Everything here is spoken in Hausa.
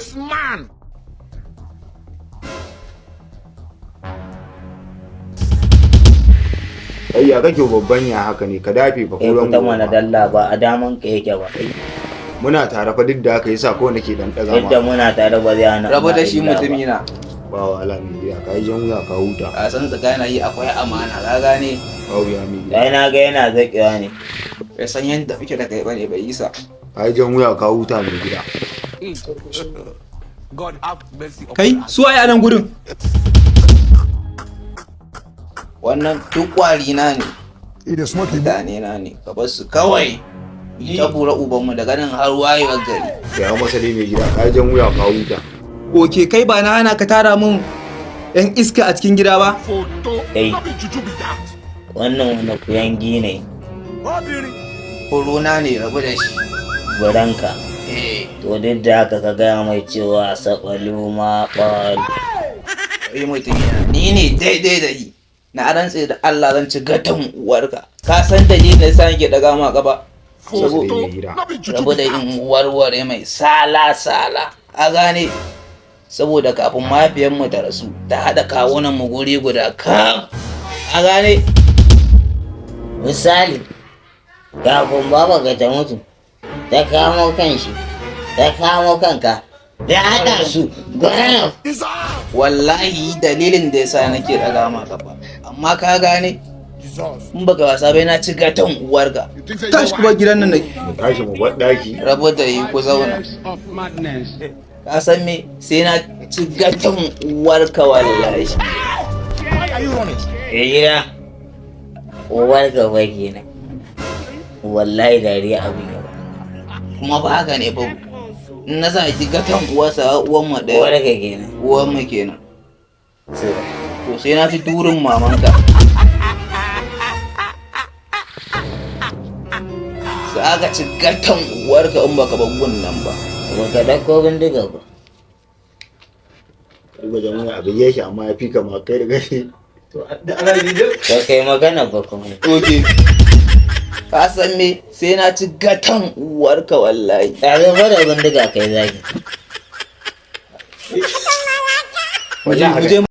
This man. Ai ya kake babban ya haka ne ka dafe fa Kai kuran fita mana goma. Dalla ba a daman ka yake ba. Muna tare fa duk da haka yasa ko nake dan daga Yadda ma. muna tare ba zai hana Rabu ma da shi illa ba. mutumina. Ba wahala mai gida, ka yi jan wuya ka huta. A san tsakanin yi akwai amana, ka gane? Ba wuya mai gida. Ai na ga yana zaƙewa ne. Bai san yadda muke da kai bane bai isa. Ka yi jan wuya ka huta mai gida. God have mercy upon Kai, us. su waye a nan gurin? Wannan duk kwari na ne. It is smoking. Mutane na ne. Ka bar su kawai. Ta bura ubanmu daga nan har wayewar gari. Ya masa dai mai gida, ka yi jan wuya ka huta. Okay, kai ba na hana ka tara mun yan iska a cikin gida ba? Photo. Hey. No be juju be that. Wannan wani kuyangi ne. Obìnrin. Korona ne, rabu da shi. Buranka. Eh, To duk da haka ka gaya mai cewa saɓalu ma ɓal. Kai mutumina, ni ne daidai da yi. Na rantse da Allah zan ci gatan uwarka. Ka san dalilin da yasa nake daga ma gaba? Masa dai mai gida. No be juju Rabu be da that. in warware mai sala sala. A gane? Saboda kafin mahaifiyarmu ta rasu, ta haɗa kawunan mu guri guda kam. A gane? Misali, kafin baba ka ta mutu, ta kamo kan shi, ta kamo kanka, da haɗa su gwaran. Wallahi dalilin da yasa nake daga ma gaba. Amma ka gane? Jesus. In baka wasa bai na ci gatan uwarka. You think say you Tashi ku bar gidan nan. Mu tashi mu bar daki. Rabu da yi ku zauna. Of madness. Ka san me? Sai na ci gatan uwarka wallahi. Why are you running? Ya gida, uwar gaba kenan. Wallahi dariya abin gaba. Kuma ba haka ne ba. In na sa ki gatan uwarsa, uwan mu ɗaya. Uwar ka kenan. Uwan mu kenan. To, To sai na ci durin mamanka. Za ka ci gatan uwarka in baka bar gun nan ba. Baka ɗauko bindiga ba. Duba jan wuya a bige shi amma ya fi kama kai da gashi. Da ana bidiyo. Ba kai magana ba kuma. Oke. Ka san me? Sai na ci gatan uwarka wallahi. Ɗazu ba da bindiga kai zaki. Mu je.